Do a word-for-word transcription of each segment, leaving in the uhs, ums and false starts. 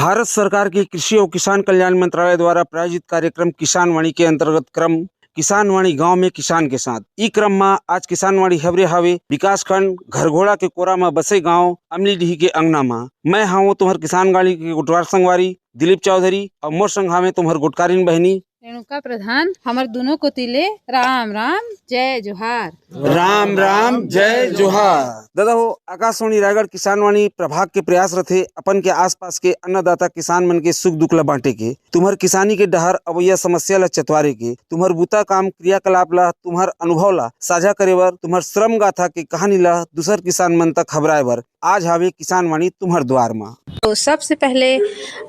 भारत सरकार के कृषि अउ किसान कल्याण मंत्रालय द्वारा प्रायोजित कार्यक्रम किसान वाणी के अंतर्गत क्रम किसान वाणी गांव में किसान के साथ। ई क्रम म आज किसान वाणी हबरे हावे विकासखंड घरघोड़ा के कोरा म बसे गांव अमलीडीह के अंगना म। मैं हावों तुम्हर किसान वाणी के गोठवार संगवारी दिलीप चौधरी अउ मोर संग हावे तुम्हर गोठकारिन बहिनी रेणुका प्रधान, हमर दुनों कोति ले राम राम, जय जोहार। राम राम, जय जोहार। दादा हो, आकाशवाणी रायगढ़ किसानवाणी प्रभाग के प्रयास रथे अपन के आसपास के अन्नदाता किसान मन के सुख दुख ला बांटे के, तुम्हर किसानी के डहर अवैया समस्या ला चतवारे के, तुम्हर बूता काम क्रियाकलाप ला, तुम्हर अनुभव ला साझा करे बर, तुम्हर श्रम गाथा के कहानी ला दूसर किसान मन तक हबराए बर आज हावे किसानवाणी तुम्हर द्वार मा। तो सबसे पहले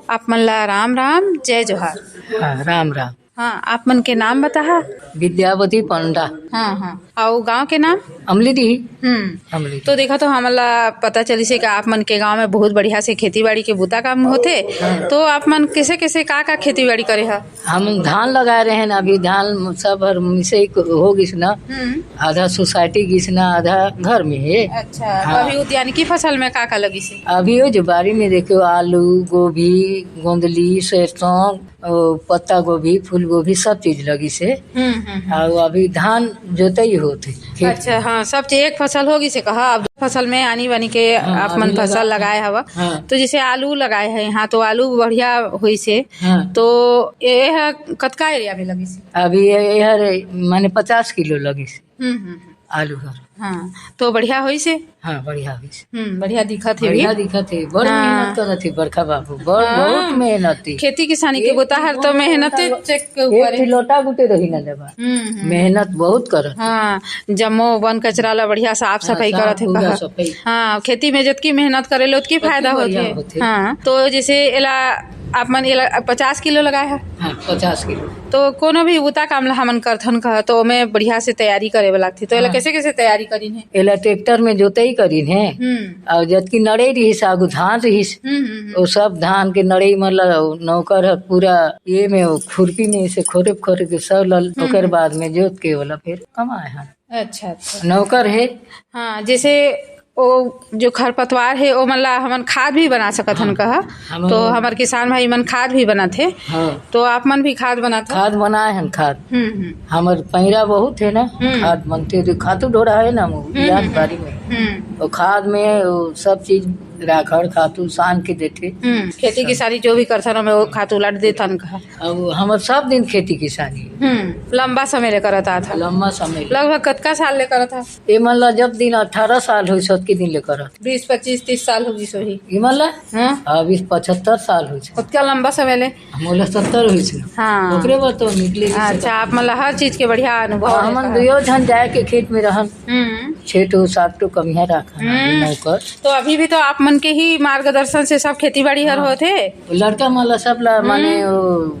आप मन ला राम राम, जय जोहार। हाँ, राम राम। हाँ, आप मन के नाम बताहा। विद्यावती पंडा। हाँ, हाँ। अउ गांव के नाम? अमलीडीह। हम्म। अमलीडीह। तो देखा तो हमन ला पता चलिस हे कि आप मन के गांव में बहुत बढ़िया से खेती बाड़ी के बूता काम होथे। हाँ। तो आप मन कैसे कैसे का का खेती बाड़ी करे हा? हम धान लगाए रहे ना, अभी धान सब हर मिसई हो गिस ना, हम्म। आधा सोसाइटी गिस ना, आधा घर में हे। अच्छा, हाँ। तो अभी उद्यानिकी फसल में का का लगिस हे? अभी वो जो बाड़ी में देखो, आलू, गोभी, गोंदली, सरसों, ओ, पत्ता गोभी, फूल गोभी, सब चीज लगिस हे। हम्म, हम्म, हम्म। अउ अभी धान जोतई होत हे खेत अच्छा, में। हाँ, सब चीज एक फसल हो गिस हे कहा, अब दो फसल में आनी बानी के हाँ, आप मन अभी फसल लगा लगाए हवा। हाँ। तो जैसे आलू लगाए हे यहाँ, तो आलू बढ़िया होइस हे। हाँ। तो ये ह कतका एरिया में लगिस हे? अभी ये, ये हर माने पचास किलो लगिस हे। हम्म, हम्म, हम्म। आलू हर। हाँ, तो बढ़िया होइस हे? हाँ, बढ़िया होइस हे। हम्म, बढ़िया दिखत हे बढ़िया भी। दिखत हे, बड़ हाँ। मेहनत करत हे बड़का बाबू, बड़, हाँ। बहुत मेहनत हे। खेती किसानी के एक बूता हर तो मेहनत चेक के एक ऊपर हे। लोटा गुटे रही ना लेबा। हम्म, हम्म। मेहनत बहुत करत हे। हाँ, जम्मो बन कचरा ला बढ़िया साफ हाँ, सफाई साफ करत हे पूरा कहा। सफाई। हाँ, खेती में जतकी मेहनत करे ले ओतकी ओतकी फायदा बढ़िया होथे। होथे। हाँ, तो जैसे एला आप मन एला पचास किलो लगाए हे? हाँ, पचास किलो। तो कोनो भी बूता काम ला हमन करथन कह, तो ओमे बढ़िया से तैयारी करे बर लागथे। तो एला हाँ। कैसे, कैसे तैयारी करिन हे? एला ट्रैक्टर में जोतई करिन हे। हम्म। अउ जतकी नड़ई रिहिस, आगू धान रिहिस, हम्म, हम्म, हम्म। वो सब धान के नड़ई मन ला नौकर ह पूरा ये में वो खुरपी में से खोरे खोरे के सब ला हम्म, ओकर हम्म। बाद में जोत के ओला फिर कमाए हन। अच्छा, अच्छा। नौकर हे। हाँ, जैसे ओ जो खरपतवार हे, ओ मन ला हमन खाद भी बना सकत हन हाँ, कहा। हमन तो हमर किसान भाई मन खाद भी बनाथे। हाँ। तो आप मन भी खाद बनात हो? खाद बनाए हन, खाद। हम्म, हम्म। हमर पैरा बहुत हे ना, हम्म। खाद बनथे, जो खातू ढोरा हे ना, वो हम्म, बिराट हम्म, बारी में। हम्म। वो खाद में वो सब चीज राखड़, खातू सान के देथे। हम्म, खेती सब। किसानी जो भी करथन, ओमे वो खातू ला देथन कहा। अब हमर सब दिन खेती किसानी। हम्म, लंबा समय ले करत आत हन। लंबा समय ले। लगभग कतका साल ले करत हन? ए मन ला जब दिन अठारह साल होइस, ओतके दिन ले करत। बीस, पच्चीस, तीस साल हो गिस होही। ए मन ला? हाँ। अभी पचहत्तर साल होइस। ओतका लंबा समय ले? मोला सत्तर होइस ना। हाँ। ओकरे बर तो निकले गिस। अच्छा, आप मन ला हर चीज के बढ़िया अनुभव हाँ, हे हमन का? दुइयो झन जाए के खेत में रहन। हम्म। छह ठो, सात ठो कमिया राखन हम्म। नौकर। तो अभी भी तो आप मन के ही मार्गदर्शन से सब खेती बाड़ी हर हाँ। होथे? लड़का मन ला सब ला, हम्म। माने, वो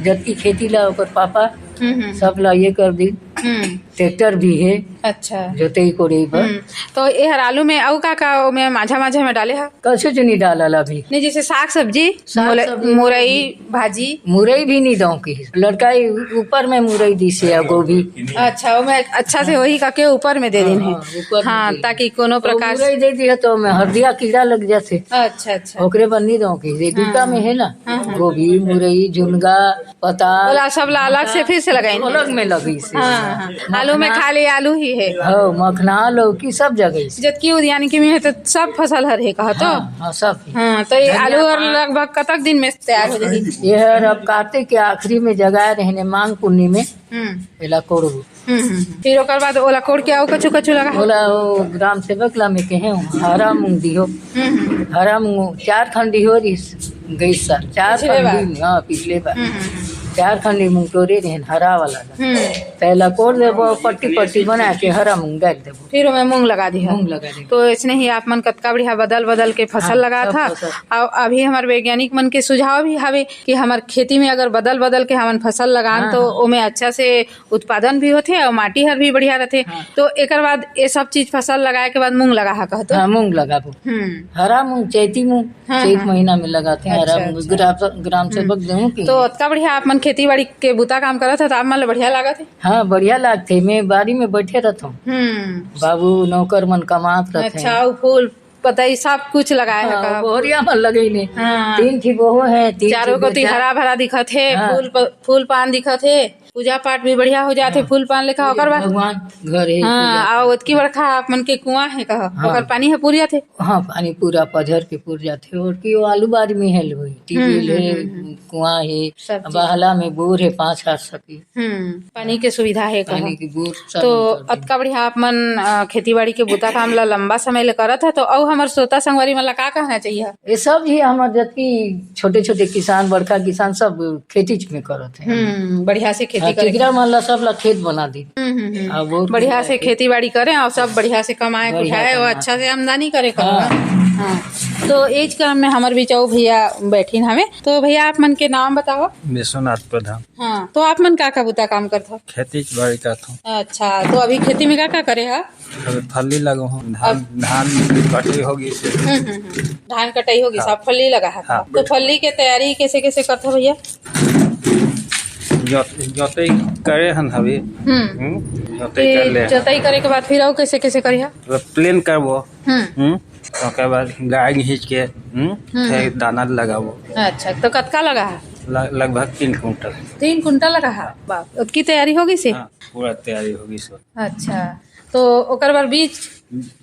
जतकी खेती ला ओकर पापा हम्म, हम्म। सब ला ये कर दी। हम्म। ट्रैक्टर भी हे। अच्छा। जोतई कोड़ई बर। हम्म। तो एहर आलू में अउ का का ओमे माझा माझा में डाले हा? कछु च नहीं डालल अभी। नहीं, जैसे साग सब्जी, साग मुले-, सब्जी। मुरई, भाजी। मुरई भी नहीं दऊं की। लड़का ही ऊपर में मुरई दिस हे या गोभी। अच्छा, ओमे अच्छा से होही का के ऊपर में दे हाँ, दिन हे। हाँ, ऊपर में हाँ, दे दिन। ताकि कोनो तो प्रकार से मुरई दे दिया तो ओमे हरदिया कीड़ा लग जाथे। अच्छा, अच्छा। ओकरे बर नहीं दऊं की। ये हाँ। बीटा में हे ना, हाँ, हाँ। गोभी, मुरई, झुनगा, पताल। ओला सब ला अलग से फिर से लगाइन? अलग में लगिस हे। हाँ, हाँ। आलू में मखना। खाली आलू ही हे। हाँ, मखना, लौकी सब जगह से। जतकी उद्यानिकी में हे तो सब फसल हर हे कहा तो? हाँ, हाँ, सब हे। हाँ, तो ये धनिया आलू हर पात। लगभग कतक दिन में तैयार हो जाही? ये हर अब कार्तिक के आखिरी में जगाए रहने मांग पुन्नी में हम्म। एला कोड़बो। हम्म, हम्म, हम्म। फिर ओकर बाद ओला कोड़ के अउ कछु, कछु लगा? ओला वो ग्राम सेवक ला में कहे हूँ, हरा मूंग दिहो। हम्म, हम्म। हरा मूंग चार खंडी हो रही गई साल, चार पिछले बार? खंडी, हाँ, पिछले बार। हम्म, हम्म, हम्म। चार खंडी मूंग टोरे रहे, हरा वाला ला। हम्म। पहला कोड़ देबो, पट्टी, पट्टी बना के हरा मूंग डाल देबो। फिर ओमे मूंग लगा दिहा। मूंग लगा दिहा। तो इसने ही आप मन कतका बढ़िया बदल, बदल के फसल हाँ, लगा सब था। फसल। और अभी हमारे वैज्ञानिक मन के सुझाव भी हवे कि हमार खेती में अगर बदल, बदल के हमन फसल लगान हाँ, तो हाँ। ओमे अच्छा से उत्पादन भी होथे अउ माटी हर भी बढ़िया रथे। हाँ। तो एकर बाद ये सब चीज फसल लगाए के बाद मूंग लगा हा कहतो? हाँ, मूंग लगाबो। हम्म। हरा मूंग, चैती मूंग, हाँ, चैत हाँ। महीना में लगाते हैं हरा अच्छा, मूंग। अच्छा। ग्राम, ग्राम सेवक हम्म। देहूं कि तो ओतका बढ़िया आप मन खेती बाड़ी के बूता काम करत हो तो आप मन ल बढ़िया लागत हे? हाँ, बढ़िया लागथे। मैं बाड़ी में बैठे रहता हूँ। हम्म। बाबू नौकर मन कमात रहते अच्छा, हैं। वो फूल पतई सब कुछ लगाए हे हाँ, का? बोहरिया मन लगई ने। हाँ। तीन ठी बोहो हे, तीन चारों ठी कोती बेटा। हरा भरा दिखत हे, हाँ। फूल प-, फूल पान दिखत हे, पूजा पाठ भी बढ़िया हो जाथे, हाँ। फूल पान लेखा ओकर बाद। भगवान घर हे, हाँ, पूजा अउ ओतकी बड़का आप मन के कुआं हे कहा, हाँ। ओकर पानी ह पूर जाथे। हाँ, पानी पूरा पजर के पूर जाथे, अउ कि वो आलू बारी में हे लोई, हम्म, टीबील हे, हम्म, हम्म, हम्म। कुआं हे, सब चीज। बहला में बोर हे, पाँच हाथ सकी। हम्म, पानी के सुविधा हे कहा। पानी के बोर सब तो कर दे। अतका बढ़िया आप मन, अ, खेती बाड़ी के बुता काम ला लंबा समय ले करत ह, तो अउ हमर श्रोता संगवारी मन ला का कहना चाहिए? ये सब ही हमर जतकी छोटे-छोटे किसान, बड़का किसान सब खेतीच में करत हे। हम्म, बढ़िया से खेती हाँ, करे। टिकरा मन ला सब ला खेत बना दी। हम्म, हम्म, हम्म। अब और बढ़िया क्या से है? खेती बाड़ी करे अउ सब बढ़िया से कमाए, बढ़िया उठाए अउ कमाए। अच्छा से आमदनी करे करो। हाँ। हाँ। तो एज क्रम में हमर बीच अउ भैया बैठिन हवे। तो भैया आप मन के नाम बताओ। विश्वनाथ प्रधान। हाँ, तो आप मन का का बुता काम करत हव? खेती बाड़ी करत हव। अच्छा, तो अभी खेती में का का करे हव? अभी फल्ली लगो हूँ, धान, अब धान कटई हो गई से। हम्म, हम्म, हम्म। धान कटई हो गई, हाँ। सब फल्ली लगा है। हाँ। तो फल्ली के तैयारी कैसे कैसे करत हव भैया? जोत-, जोतई करे हन अभी। हम्म। हम्म, जोतई ये कर ले। जोतई करे के बाद फिर अउ कैसे कैसे करिहा? तो प्लेन करबो। हम्म। हम्म, ओकर बाद गाय घींच के, हम्म, हम्म, फिर हम्म। दाना लगाबो। अच्छा, तो कतका लगा है? ल-, लगभग तीन कुंटल। तीन कुंटल लगा है? बाप, ओतकी तैयारी हो गई से? हाँ, पूरा तैयारी हो गई से। अच्छा, तो ओकर बाद बीज?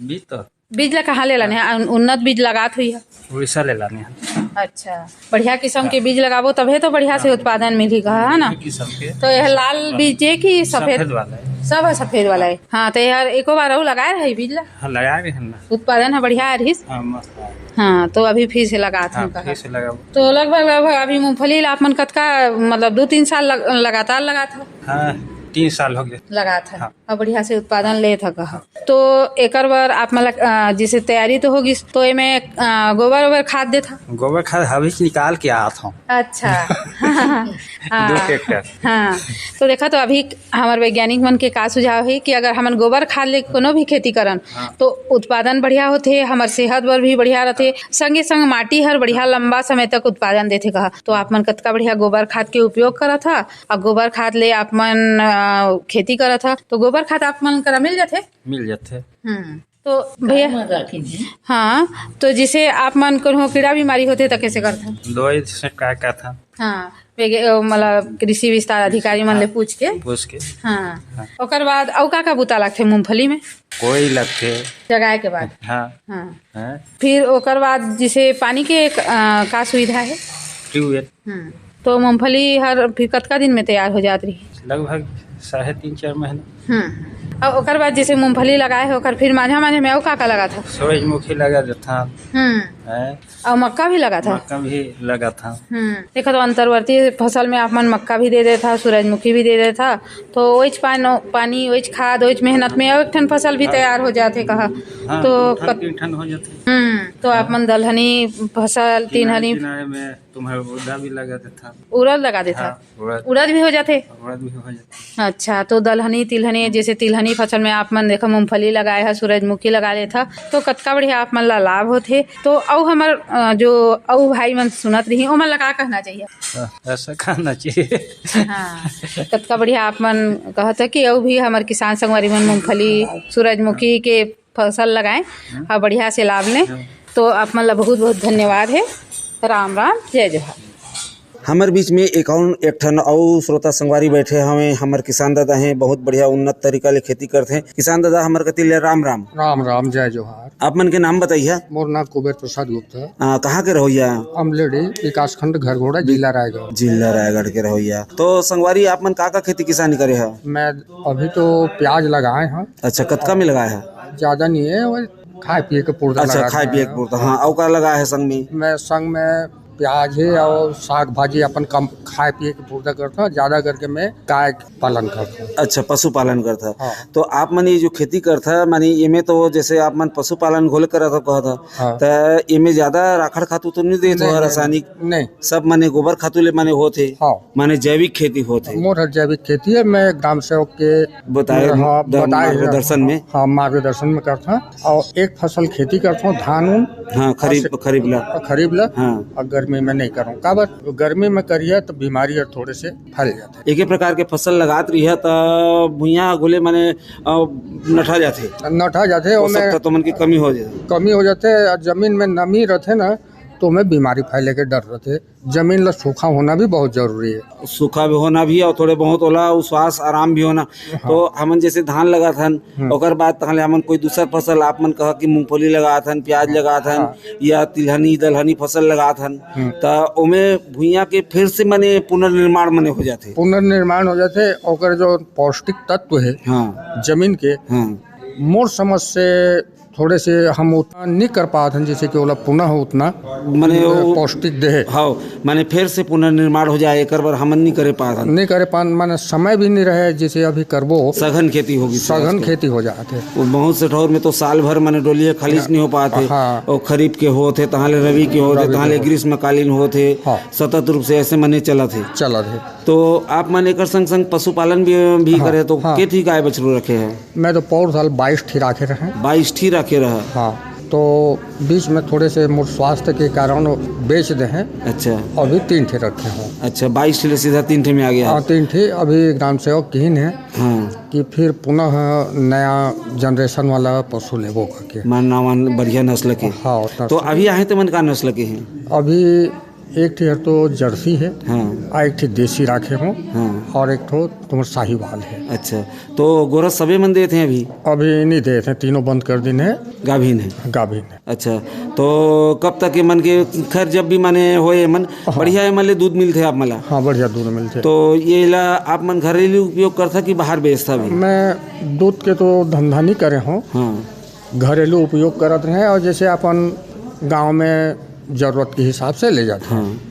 बीज तो बीज ला कहाँ ले लाने हैं? उन-, उन्नत बीज लगात हुई है? उड़ीसा ले लाने हैं। अच्छा, बढ़िया किस्म के हाँ। बीज लगाबो तभे तो बढ़िया से हाँ। उत्पादन मिलही कहा, है ना? किस्म के। तो यह लाल बीज है कि सफेद? सफेद वाला है। सब है सफेद वाला है। हाँ, तो यार एको बार अउ लगाए रहे बीज ला? हाँ, लगाए रहे हैं ना। उत्पादन है बढ़िया आ रहीस? हाँ, मस्त है। हाँ, तो अभी फिर से लगात हाँ, हन कहा। फिर से लगाबो। तो लगभग, लगभग अभी मूंगफली ला आप मन कतका, मतलब दो तीन साल लग-, लगातार लगात हव? हाँ, तीन साल हो गए। लगात हव। हाँ। अउ बढ़िया से उत्पादन लेत हव कहा। तो एकर बर आप मन ला, अ, जैसे तैयारी तो होगिस, तो एमे, अ, गोबर ओबर खाद देत हव? गोबर खाद अभी निकाल के आत हव। अच्छा। हाँ। दो ट्रैक्टर। हाँ। तो देखा तो अभी हमर वैज्ञानिक मन के का सुझाव हे कि अगर हमन गोबर खाद ले कोनो भी खेती करन, हाँ। तो उत्पादन बढ़िया होथे, हमर सेहत बर भी बढ़िया रथे, संगे संग माटी हर बढ़िया लंबा समय तक उत्पादन देथे कहा। तो आप मन कतका बढ़िया गोबर खाद के उपयोग करत हव, अउ गोबर खाद ले आप मन, अ, खेती करत हव, तो गोबर खाद आप मन करा मिल जाथे? मिल जाथे। हम्म, तो भैया, हाँ, तो जैसे आप मन कोनो कीड़ा बीमारी होथे, तो कैसे करथव? दवाई छिड़काए करथन। हाँ, वेगे-, अ, मतलब कृषि विस्तार अधिकारी मन ले हाँ, पूछ के। पूछ के। हाँ। हाँ। ओकर बाद अउ का का बुता लगथे मूंगफली में? कोई लगथे। जगाए के बाद? हाँ। हाँ। हाँ। फिर ओकर बाद जैसे पानी के एक, अ, का सुविधा है? ट्यूबवेल। हम्म। तो मूंगफली हर फिर कतका दिन में तैयार हो जात रही? लगभग साढ़े तीन, चार महीना। हम्म। अउ ओकर बाद जैसे मूंगफली लगाए हो, ओकर फिर माझा माझा में अउ का का लगात हव? सूरजमुखी लगा देथन। हम्म। हैं? अउ मक्का भी लगात हव? मक्का भी लगात हन। हम्म। देखो तो अंतर्वर्ती फसल में आप मन मक्का भी दे देत हव, सूरजमुखी भी दे देत हव, तो ओइच पानो-, पानी, ओइच खाद, ओइच मेहनत में अउ एक ठन फसल भी हाँ। तैयार हो जाथे कहा। हाँ, तो दो ठन, कत-, तीन ठन हो जाथे। हम्म, तो आप मन दलहनी फसल, तिलहनी, तिलहनी तिलहनी में तुम्हारे उड़दा भी लगा देत हन। उड़द लगा देत हव? हाँ, उड़द। उड़द भी हो जाथे? उड़द भी हो जाथे। अच्छा, तो दलहनी, तिलहनी, जैसे तिलहनी फसल में आप मन देखा मूंगफली लगाए हव, सूरजमुखी लगा लेत हव, तो कतका बढ़िया आप मन ला लाभ होथे। तो अउ हमर, अ, जो अउ भाई मन सुनत रही, ओमन ला का कहना चाहिए? हाँ, ऐसा कहना चाहिए। हाँ, कतका बढ़िया आप मन कहत हव कि अउ भी हमर किसान संगवारी मन मूंगफली, सूरजमुखी के फसल लगाएं हम्म। अउ बढ़िया से लाभ लें। हम्म। तो आप मन ला बहुत बहुत धन्यवाद हे। राम राम, जय जोहार। हमर बीच में एक अउ, एक ठन अउ श्रोता संगवारी बैठे हवे, हमर किसान दादा हे, बहुत बढ़िया उन्नत तरीका ले खेती करथे। किसान दादा, हमर कति ले राम राम। राम राम, जय जोहार। आप मन के नाम बताइए। मोर नाम कुबेर प्रसाद गुप्ता। आ, कहाँ के रहोइया? अमलेडी, विकासखंड घरघोड़ा, जिला रायगढ़। जिला रायगढ़ के रहोइया। तो संगवारी, आप मन का का खेती किसानी करे हव? मैं अभी तो प्याज लगाए हव। अच्छा, कतका में लगाए हव? ज्यादा नहीं है, वही खाए पिए के पूरता अच्छा, लगा खाए दिया पिए के है। पूरता, हाँ। अउ का लगाए हव संग में? मैं संग में प्याज हे अउ साग भाजी अपन कम खाए पिए के पूरता करत हव, ज्यादा करके मैं गाय पालन करत हव। अच्छा, पशुपालन करत हव। हाँ। तो आप मन ये जो खेती करत हव, माने एमे तो जैसे आप मन पशुपालन घलो करत हव कहत हव, हाँ। त एमे ज्यादा राखड़ खातू तो नहीं देत हव, नहीं, नहीं, रासायनिक? नहीं। सब माने गोबर खातू ले माने होत हे? हाँ। माने जैविक खेती होत हे? मोर हर जैविक खेती है, मैं ग्राम सेवक के बताए, हाँ, द-, बताए हैं। मार्गदर्शन में? हाँ, मार्गदर्शन में करत हव। अउ एक फसल खेती करत हव, धान उन। हाँ, खरीफ, हाँ, से-, खरीफ ला। खरीफ ला। हाँ। अउ गर्मी मैं, मैं नहीं करूँ, काबर गर्मी में करिए तो बीमारी और थोड़े से फैल जाते हैं। एक ही प्रकार के फसल लगात रहिए तो भुइयां गोले माने, अ, नठा जाते। नठा जाते, पोषक ओमे तत्व मन की कमी हो जाए। कमी हो जाते और जमीन में नमी रहते ना, तो ओमे बीमारी फैले के डर रहते। जमीन ला सूखा होना भी बहुत जरूरी है। सूखा भी होना भी और थोड़े बहुत ओला उस्वास आराम भी होना। हाँ। तो हमन जैसे धान लगाथन, हम्म। ओकर बाद तहले हमन कोई दूसर फसल, आप मन कहा कि मूंगफली लगाथन, प्याज लगाथन, हाँ। या तिलहनी दलहनी फसल लगाथन, हम्म। त ओमे भुइयां के फिर से माने पुनर्निर्माण माने हो जाथे। पुनर्निर्माण हो जाथे, ओकर जो पौष्टिक तत्व है हाँ। जमीन के, हाँ। मोर समझ से थोड़े से हम उतना नहीं कर पात हन, जैसे कि ओला पुनः उतना माने वो पौष्टिक देहे। हाँ, माने फिर से पुनर्निर्माण हो जाए, एकर बर हमन नहीं करे पात हन। नहीं करे पान, माने समय भी नहीं रहे, जैसे अभी करबो। सघन खेती होगी सर सघन आजकल। खेती हो जात है। वो बहुत से ठौर में तो साल भर माने डोलिया खाली हाँ। नहीं हो पात है। हाँ। और खरीफ के होत है, तहाँ ले रवि के होत है, रवि तहाँ के ले होत। ग्रीष्मकालीन होत है। हाँ। सतत रूप से ऐसे माने चलत है। चलत है। तो आप मन एकर संग संग पशुपालन भी, भी हाँ, करे, तो हाँ। के ठी गाय बछरू रखे हैं? मैं तो पौर साल बाईस ठी राखे रहे। बाईस ठी राखे रहे? हाँ, तो बीच में थोड़े से मोर स्वास्थ्य के कारण बेच दे हैं। अच्छा। अभी तीन ठे रखे हों। अच्छा, बाईस ठे ले सीधा तीन ठे में आ गया। हाँ, तीन ठे। अभी ग्राम सेवक किहिन है हाँ। कि फिर पुनः नया जनरेशन वाला पशु लेबो करके। मान नामान बढ़िया नस्ल के। हाँ, नस्ल। तो अभी आहे ते मन का नस्ल के हैं? अभी एक ठे हर तो जर्सी है, हाँ। आ एक ठे देसी राखे हों, हाँ। और एक ठो तुम्हार साहिवाल है। अच्छा, तो गोरस सबे मन देत हैं अभी? अभी नहीं देत हैं, तीनों बंद कर दिन है। गाभिन है? गाभिन है। अच्छा, तो कब तक ये मन के, खैर, जब भी माने होए मन, हाँ। बढ़िया ये मन ले दूध मिलथे आप मन ला? हाँ, बढ़िया दूध मिलथे। तो ये ला आप मन घरेलू उपयोग करथा कि बाहर बेचथा भी? मैं दूध के तो धंधा नहीं करे हों। हाँ। घरेलू उपयोग करत रहे और जैसे अपन गांव में जरूरत के हिसाब से ले जाते हैं। हाँ।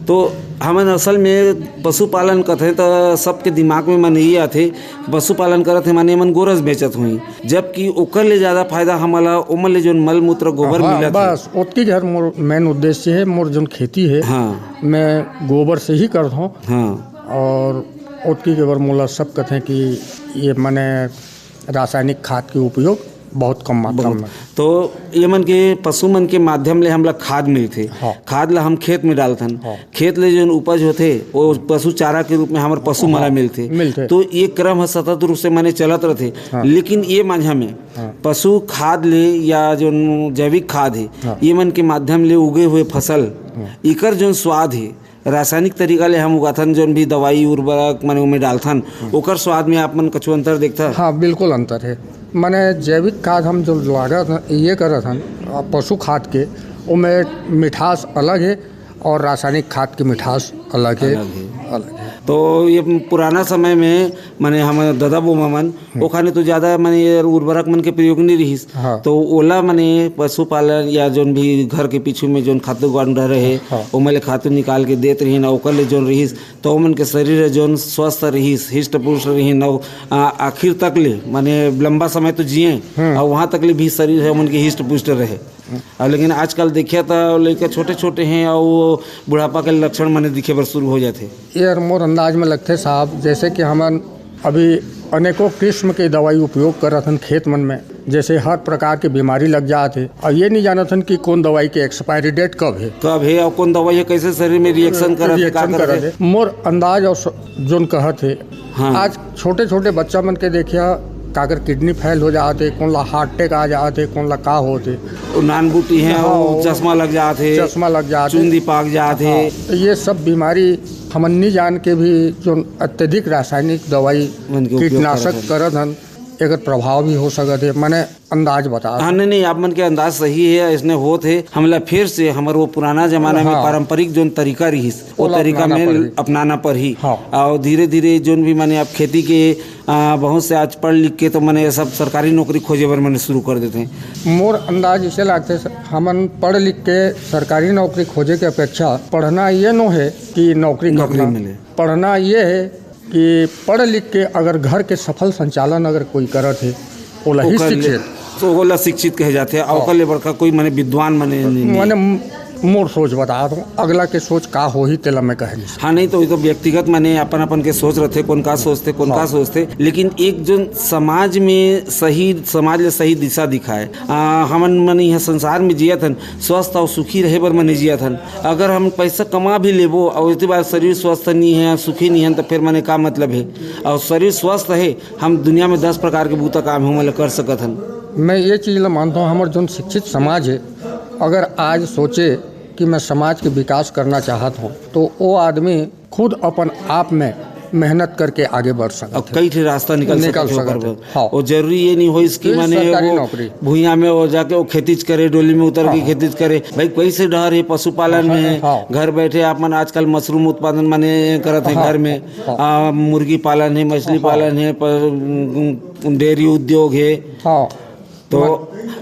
तो हमन असल में पशुपालन कथे त सबके दिमाग में मन ये आथे, पशुपालन करत हे माने मन गोरस बेचत होही, जबकि ओकर ले ज्यादा फायदा हमला ओमन ले जोन मल मूत्र गोबर हाँ, मिलत हे। बस ओतकी के हर मोर मेन उद्देश्य है, मोर जोन खेती है, हाँ। मैं गोबर से ही करत हूँ। हाँ। और ओतकी के बर मोला सब कथे कि ये माने रासायनिक खाद के उपयोग बहुत कम मात्रा बहुत। में। तो ये मन के पशु मन के माध्यम ले हमला खाद मिलथे। हाँ। खाद ला हम खेत में डालथन। हाँ। खेत ले जोन उपज होथे, वो पशु चारा के रूप में हमर पशु मन ला हाँ, मिलथे। मिलथे। तो ये क्रम ह सतत रूप से माने चलत रथे। हाँ। लेकिन ये माझा में हाँ। पशु खाद ले या जोन जैविक खाद हे, हाँ। ये मन के माध्यम ले उगे हुए फसल, हाँ। इकर जोन स्वाद हे, रासायनिक तरीका ले हम उगाथन, जोन भी दवाई उर्वरक माने ओमे डालथन, हम्म। ओकर स्वाद में आप मन कछु अंतर देखथा? हाँ, बिल्कुल अंतर है। माने जैविक खाद हम जो लागत हन, ये करत हन, अ, पशु खाद के, ओमे मिठास अलग है और रासायनिक खाद के मिठास अलग है। अलग है। अलग है। तो ये पुराना समय में माने हमर ददा बोमा मन, हम्म। ओखने तो ज्यादा माने ये उर्वरक मन के प्रयोग नहीं रिहिस। हाँ। तो ओला माने पशुपालन या जोन भी घर के पीछू में जोन खातू गांव रहे, हाँ। ओमन ले खातू निकाल के देत रहिन, ओकर ले जोन रिहिस, तो ओमन के शरीर ह जोन स्वस्थ रिहिस, हिष्ट पुष्ट रिहिन, अउ, आ, आखिर तक ले, माने लंबा समय तो जिए, हम्म। अउ वहाँ तक ले भी शरीर ह ओमन के हिष्ट पुष्ट रहे। हम्म। अउ लेकिन आजकल देखिए तो लइका छोटे-छोटे हैं, अउ वो बुढ़ापा के लक्षण माने दिखे बर शुरू हो जाथे। ये हर मोर अंदाज में लगथे साहब, जैसे कि हमन अभी अनेकों किस्म के दवाई उपयोग करत हन खेत मन में, जैसे हर प्रकार के बीमारी लग जात हे। अब ये नहीं जानत हन कि कौन दवाई के एक्सपायरी डेट कब है। कब है और कौन दवाई है, कैसे शरीर में रिएक्शन करत है, का रिएक्शन करत करत है। है। मोर अंदाज और स-, जोन कहत है, हाँ। आज छोटे-छोटे बच्चा मन के देखिया, काकर किडनी फेल हो जात है, कौन ला हार्ट अटैक आ जात है, कौन ला का होत है। वो नान बूटी है, हाँ, वो वो चश्मा लग जात है, चश्मा लग जात है। चुंदी पाक जात है। हाँ, तो ये सब बीमारी हमन नहीं जान के भी जो अत्यधिक रासायनिक दवाई, मन के उपयोग कीटनाशक करत हन। करत हन, एकर प्रभाव भी हो सकत है, माने अंदाज बता। हाँ, नहीं, नहीं, आप मन के अंदाज सही है, इसने होत है। हमला फिर से हमर वो पुराना जमाना में हाँ। पारंपरिक जोन तरीका रिहिस, वो ओला तरीका अपनाना में पड़ही। अपनाना पड़ही। हाँ। और धीरे-धीरे जोन भी माने आप खेती के, आ, बहुत से आज पढ़ लिख के तो माने ये सब सरकारी नौकरी खोजे बर माने शुरू कर देते हैं। मोर अंदाज इसे लागथे, हमन पढ़ लिख के सरकारी नौकरी खोजे के अपेक्षा पढ़ना ये नो है कि नौकरी नौकरी करना। मिले। पढ़ना ये है कि पढ़ लिख के अगर घर के सफल संचालन अगर कोई करत है, ओला ही ओकर ले-, शिक्षित। तो ओला शिक्षित कहे जाथे, और हाँ। ओकर ले बड़का कोई माने विद्वान माने नहीं, नहीं। माने म-, मोर सोच बतात हूँ, अगला के सोच का होही, तेला मैं कह नहीं सकता। हाँ, नहीं तो, ये तो व्यक्तिगत, माने, अपन अपन के सोच रथे, कौन का सोचथे, कौन का हाँ। सोचथे, लेकिन एक जो समाज में सही, समाज ले सही दिशा दिखाए। आ, हमन मन यहाँ संसार में जियत हन, स्वस्थ और सुखी रहे बर मने जियत हन। अगर हम पैसा कमा भी लेबो और इतनी बार शरीर स्वस्थ नहीं है, सुखी नहीं है, तो फिर मने का मतलब है? और शरीर स्वस्थ है, हम दुनिया में दस प्रकार के बूता काम हमन ल कर सकत हन। मैं ये चीज ल मानता हूँ, हमर जोन शिक्षित समाज है, अगर आज सोचे कि मैं समाज के विकास करना चाहत हूँ, तो वो आदमी खुद अपन आप में मेहनत करके आगे बढ़ सकत अब है। कई ठे रास्ता निकल निकल सकत है ओकर सकत है, बर। हाँ। और जरूरी ये नहीं होइस कि ये माने सरकारी वो नौकरी। भुइयां में वो जाके वो खेतीच करे, डोली में उतर के हाँ। खेतीच करे। भाई, कैसे डहर है, पशुपालन में हाँ, है, हाँ। घर बैठे आप मन आजकल मशरूम उत्पादन माने करत है हाँ, घर में। हाँ। आ, मुर्गी पालन है, मछली हाँ। पालन है, पर, डेयरी उद्योग है। हाँ। तो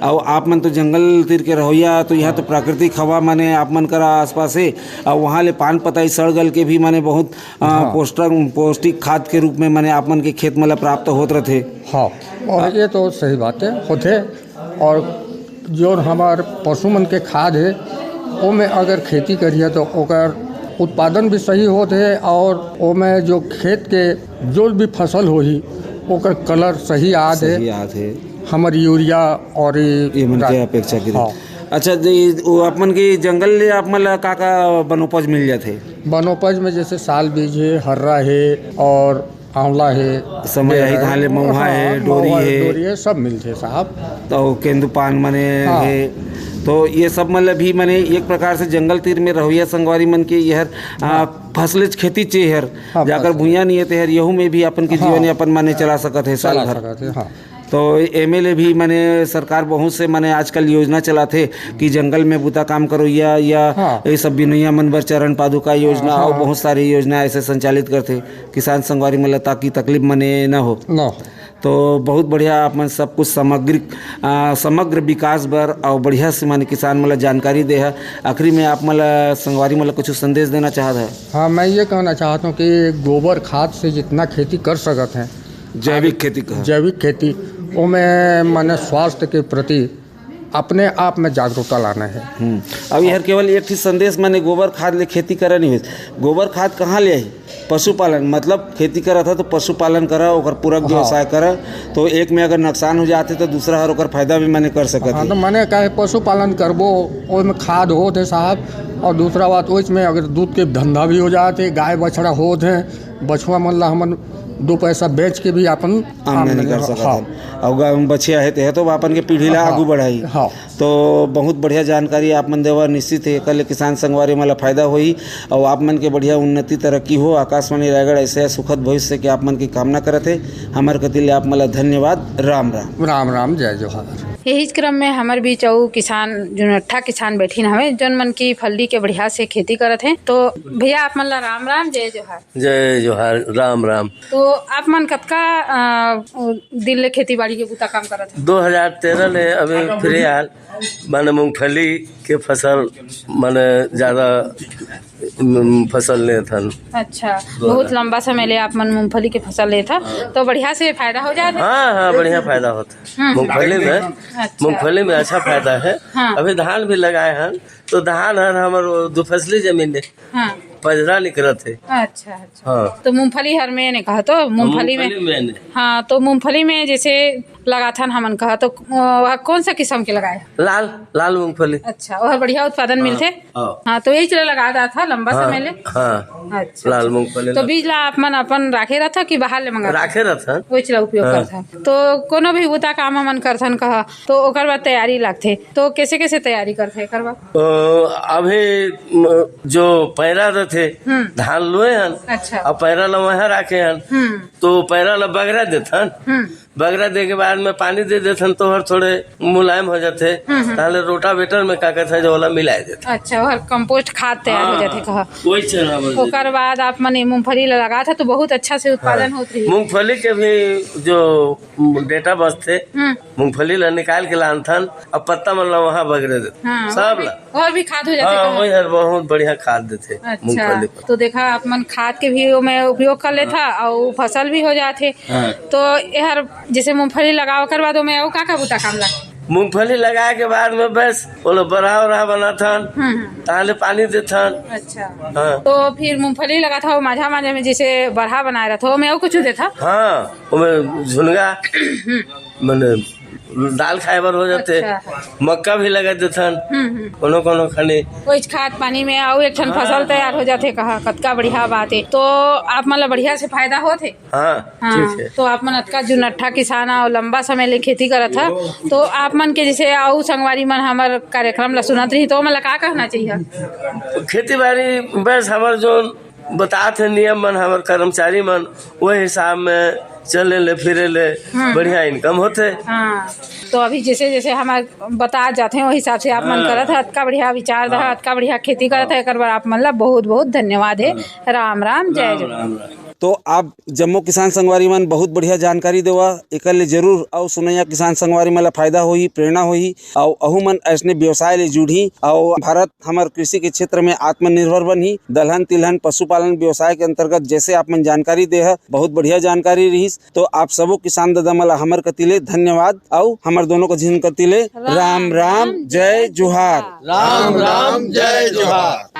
अब आप मन तो जंगल तीर के रहोइया, तो यहाँ तो प्राकृतिक हवा माने आप मन करा आसपास है, और वहाँ ले पान पताई सड़ गल के भी माने बहुत, आ, हाँ। पौष्टिक, पौष्टिक खाद के रूप में माने आप मन के खेत मन ला प्राप्त होत रथे। हाँ, और ये तो सही बात है, होथे। और जो हमार पशु मन के खाद है, ओमे अगर खेती करिए तो ओकर उत्पादन भी सही होत है, और ओमे जो खेत के जो भी फसल होही, ओकर कलर सही आत है। सही आत है। हमर यूरिया और ये ये मन के रा-, अपेक्षा की हाँ। अच्छा, जे वो आप मन के जंगल ले आप मन ला का का बनोपज मिल जाथे? बनोपज में जैसे साल बीज है, हर्रा है और आंवला है, समय आही बेर धान ले है, महुआ हाँ, है, डोरी महुआ है, है। डोरी है, सब मिलथे साहब। तो केंदू पान मने हाँ। है, तो ये सब मतलब भी मने एक प्रकार से जंगल तीर में रहोइया संगवारी मन के ये हर, आ, हाँ। फसलेच खेती चे हर, हाँ, जाकर फसलेच। भुइयां नहीं है ते हर, यहू में भी अपन के हाँ। जीवन यापन माने चला सकत है साल चला भर। सकत है, हाँ। तो एमे ले भी माने सरकार बहुत से माने आजकल योजना चलाथे कि जंगल में बुता काम करोइया या हाँ। ये सब बिनोइया मन बर चरण पादुका योजना हाँ, और हाँ। बहुत सारी योजना ऐसे संचालित करथे किसान संगवारी मन ला, ताकि तकलीफ मने न हो। न हो। तो बहुत बढ़िया, आप मन सब कुछ समग्रिक, आ, समग्र विकास बर और बढ़िया से माने किसान मन ला जानकारी दे हा। आखिरी में आप मन ला संगवारी मन ला कुछ संदेश देना चाहत है? हाँ, मैं ये कहना चाहता हूँ कि गोबर खाद से जितना खेती कर सकत हैं, जैविक खेती कहा। जैविक खेती, ओमे माने स्वास्थ्य के प्रति अपने आप में जागरूकता लाना है। हम्म। अब ये हर केवल एक ही संदेश माने गोबर खाद ले खेती करे नहीं होइस। गोबर खाद कहाँ ले आई? पशुपालन, मतलब खेती करत है तो पशुपालन करा, ओकर पूरक हाँ। व्यवसाय करा, तो एक में अगर नुकसान हो जाथे तो दूसरा हर ओकर फायदा भी माने कर सकत हाँ, है। तो माने का है, पशुपालन करबो, ओमे खाद होत है साहब, और दूसरा बात, ओइच में अगर दूध के धंधा भी हो जात है, गाय बछड़ा होत है, बछवा मन ला हमन दो पैसा बेच के भी अपन आमदनी आमदनी, कर सकत हाँ। हन। अउ गा-, बछिया हे, ते हे तो अपन के पीढ़ी ला हाँ, आगू बढ़ाई। हाँ। तो बहुत बढ़िया जानकारी आप मन देवा, निश्चित हे एकर ले किसान संगवारी मन ला फायदा होही, अउ आप मन के बढ़िया उन्नति तरक्की हो। आकाशवाणी रायगढ़ ऐसे सुखद भविष्य के आप मन की कामना करत हे। हमर कति ले आप मन ला धन्यवाद। राम राम। राम राम, जय जोहार। यही क्रम में हमर बीच अउ किसान, जुनट्ठा किसान बैठिन हवे, जोन मन की फल्ली के बढ़िया से खेती करत हे। तो भैया, आप मन ला राम राम, जय जोहार। जय जोहार, राम राम। तो आप मन कतका, अ, दिन ले खेती बाड़ी के बूता काम करत हव? दो हज़ार तेरह ले अभी फिलहाल माने मूंगफली के फसल माने ज्यादा, उम, फसल लेत हन। अच्छा, दो हज़ार। बहुत लंबा समय ले आप मन मूंगफली के फसल लेत हव, हाँ। तो बढ़िया से फायदा हो जात हे? हाँ, हाँ, बढ़िया फायदा होत हे। हम्म। मूंगफली में, अच्छा। मूंगफली में अच्छा फायदा हे। हाँ। अभी धान भी लगाए हन, तो धान हर हमर वो दो फसली जमीन हे। हाँ। पजरा निकरत हे। अच्छा, अच्छा। हाँ। तो मूंगफली हर में ने कहा तो मूंगफली में, मूंगफली में ने। हाँ, तो मूंगफली में जैसे लगाथन हमन कहा तो, अ, वह कौन सा किस्म के लगाए? लाल, लाल मूंगफली। अच्छा, वह बढ़िया उत्पादन हाँ, मिलथे? हाँ। हाँ, तो यही चला लगा रहा था लंबा हाँ, समय ले? हाँ। अच्छा, लाल अच्छा। मूंगफली तो लगा। बीज ला आप मन अपन राखे रहता कि बाहर ले मंगा? राखे रहता। वही चला उपयोग हाँ। करता। तो कोनो भी बुता काम हमन करथन कहा, तो ओकर बाद तैयारी लागथे। तो कैसे, कैसे तैयारी करथे एकर बर? अ, अभी, म, जो पैरा रथे, हम्म। धान लुए हन, अच्छा। अब पैरा ला वहाँ राखे हन, हम्म। तो पैरा ला बगरा देथन, हम्म। बगरा दे के बाद में पानी दे देथन, तो हर थोड़े मुलायम हो जाथे। हम्म, हम्म। ताहले रोटावेटर में का कहथे, जो ओला मिलाए देथन। अच्छा, ओहर कंपोस्ट खाद तैयार हो हाँ, जाथे कहा। वही चना बन ओकर बाद आप मन ये मूंगफली ला लगात हे, तो बहुत अच्छा से उत्पादन हाँ। होत रही। मूंगफली के भी जो डेटा बचथे, हम्म। मूंगफली ला निकाल के लानथन, अब पत्ता मन ला वहाँ बगरे देथन। हाँ, सब ला। और भी खाद हो जाथे हाँ, कहाँ? वही हर बहुत बढ़िया खाद देथे अच्छा, मूंगफली पर। तो देखा, आप मन खाद के भी ओमे उपयोग कर लेथा हाँ। अउ फसल भी हो जाथे। हाँ। तो एहर जैसे मूंगफली लगाओ, ओकर बाद ओमे अउ का का बुता काम लागे? मूंगफली लगाए के बाद में बस ओला बरहा उरहा बनाथन, हम्म, हम्म। ताहले पानी देथन। अच्छा। हाँ। तो फिर मूंगफली लगात हो, माझा माझा में जैसे बरहा बनाए रहत हो, ओमे अउ कुछ देथा? हाँ, ओमे झुनगा, हम्म। मने दाल खाए बर हो जाथे। अच्छा। मक्का भी लगा देथन, हम्म, हम्म। कोनो कोनो खने। कोई खाद पानी में अउ एक ठन हाँ, फसल तैयार हो जाथे, कहा कतका बढ़िया बात है। तो आप मन ला बढ़िया से फायदा होत हे? हाँ, हाँ, ठीक है। तो आप मन अतका जुनट्ठा किसान अउ लंबा समय ले खेती करत हा, तो आप मन के जैसे अउ संगवारी मन हमर कार्यक्रम ला सुनत रही, तो ओमन ला का कहना चाहिए? खेती बाड़ी बस हमर जो बतात हे नियम मन, हमर कर्मचारी मन, वो हिसाब में चले ले, फिरे ले, हम्म। बढ़िया income होथे। हाँ, तो अभी जैसे जैसे हमर बता जाथे, वो हिसाब से आप मन हाँ। करत हा, अतका बढ़िया विचार दहा, हाँ। अतका बढ़िया खेती करत हा, एकर बर आप मन ला बहुत बहुत धन्यवाद है। हाँ। राम राम, जय राम, जोहार। राम, राम। तो आप जम्मो किसान संगवारी मन बहुत बढ़िया जानकारी देवा, एकर ले जरूर अउ सुनैया किसान संगवारी मन ला फायदा होही, प्रेरणा होही, अउ अहू मन अइसने व्यवसाय ले जुड़ही, अउ भारत हमर कृषि के क्षेत्र में आत्मनिर्भर बनही। दलहन, तिलहन, पशुपालन व्यवसाय के अंतर्गत जैसे आप मन जानकारी दे ह, बहुत बढ़िया जानकारी रहिस। तो आप सबो किसान दादा मन ला हमर कति ले धन्यवाद, अउ हमर दोनों को झिन कति ले राम राम, जय जोहार। राम राम, जय जोहार।